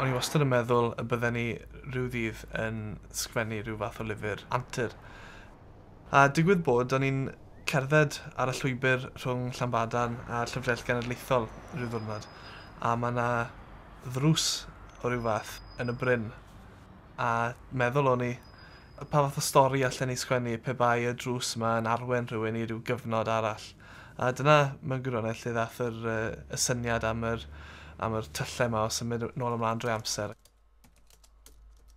O'n i wastad yn meddwl y bydden ni rhyw ddydd yn sgwennu rhyw fath o lyfr antur. A digwydd bod, o'n i'n cerdded ar y llwybr rhwng Llanbadarn a'r Llyfrgell Genedlaethol rhyw ddwrnod, a mae yna ddrws o ryw fath yn y bryn. A meddwl o'n i, pa fath o stori allen ni sgwennu pe bai y drws yma yn arwain rhywun i ryw gyfnod arall. A dyna mewn gwirionedd lle ddath y syniad am yr tyllau yma o symud nôl ymlaen drwy amser.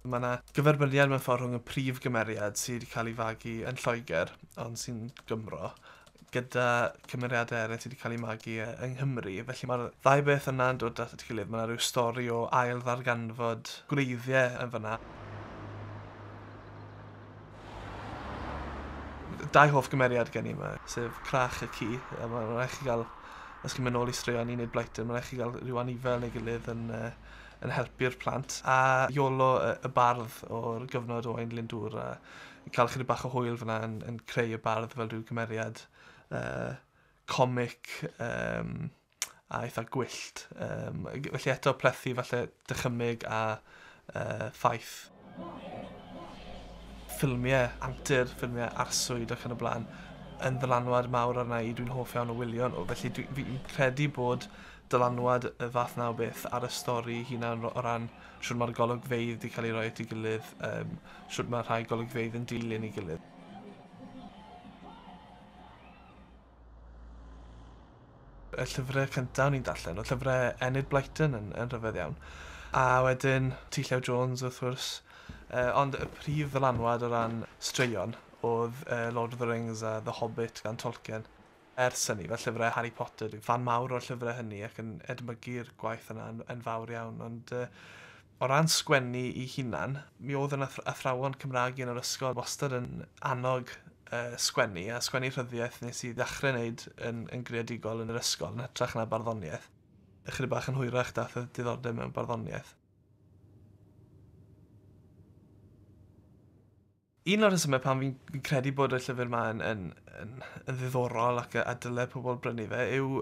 Mae yna gyferbyniad mewn ffordd rhwng y prif gymeriad sydd wedi cael ei fagu yn Lloegr, ond sy'n Gymro, gyda cymeriadau eraill sydd wedi cael ei magu yng Nghymru. Felly mae'r ddau beth yna'n dod at ei gilydd. Mae yna rhyw stori o ail ddarganfod gwreiddiau yn fan'na. Dau hoff gymeriad gen i yma, sef Crach y ci. A mae'n rhaid chi gael, os chi'n mynd nôl i straeon Enid Blyton, mae'n rhaid chi gael rhyw anifel neu gilydd yn helpu'r plant. A Iolo y bardd o'r gyfnod o Owain Glyndŵr, a cael chydig bach o hwyl fyna yn creu y bardd fel rhyw gymeriad comic a eitha gwyllt. Felly eto plethu falle dychymyg a ffaith. Ffilmiau antur, ffilmiau arswyd ac yn y blaen, yn ddylanwad mawr arna i, dwi'n hoff iawn o wylio nhw. Felly fi'n credu bod dylanwad y fath na o beth ar y stori hunan o ran shwt mae'r golygfeydd wedi cael ei roi at ei gilydd, shwt mae rhai golygfeydd yn dilyn ei gilydd. Y llyfrau cyntaf o'n i'n darllen, oedd llyfrau Enid Blyton yn rhyfedd iawn. A wedyn T. Llew Jones wrth gwrs. Ond y prif ddylanwad o ran straeon oedd Lord of the Rings a The Hobbit gan Tolkien. Ers hynny, fel llyfrau Harry Potter, dwi'n fan mawr o'r llyfrau hynny ac yn edmygu'r gwaith yna yn fawr iawn. Ond o ran sgwennu i hunan, mi oedd yn athrawon Cymraeg yn yr ysgol wastad yn annog sgwennu, a sgwennu rhyddiaeth nes i ddechrau wneud yn greadigol yn yr ysgol, yn hytrach na barddoniaeth. Ychydig bach yn hwyrach dath y diddordeb mewn barddoniaeth. Un o'r rhesymau pam fi'n credu bod y llyfr yma yn ddiddorol ac a dyle pobl brynu fe yw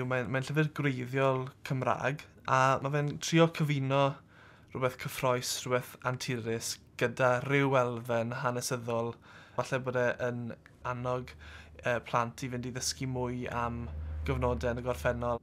mae'n llyfr gwreiddiol Cymraeg, a mae fe'n trio cyfuno rhywbeth cyffrous, rhywbeth anturus gyda rhyw elfen hanesyddol. Falle bod e yn annog plant i fynd i ddysgu mwy am gyfnodau yn y gorffennol.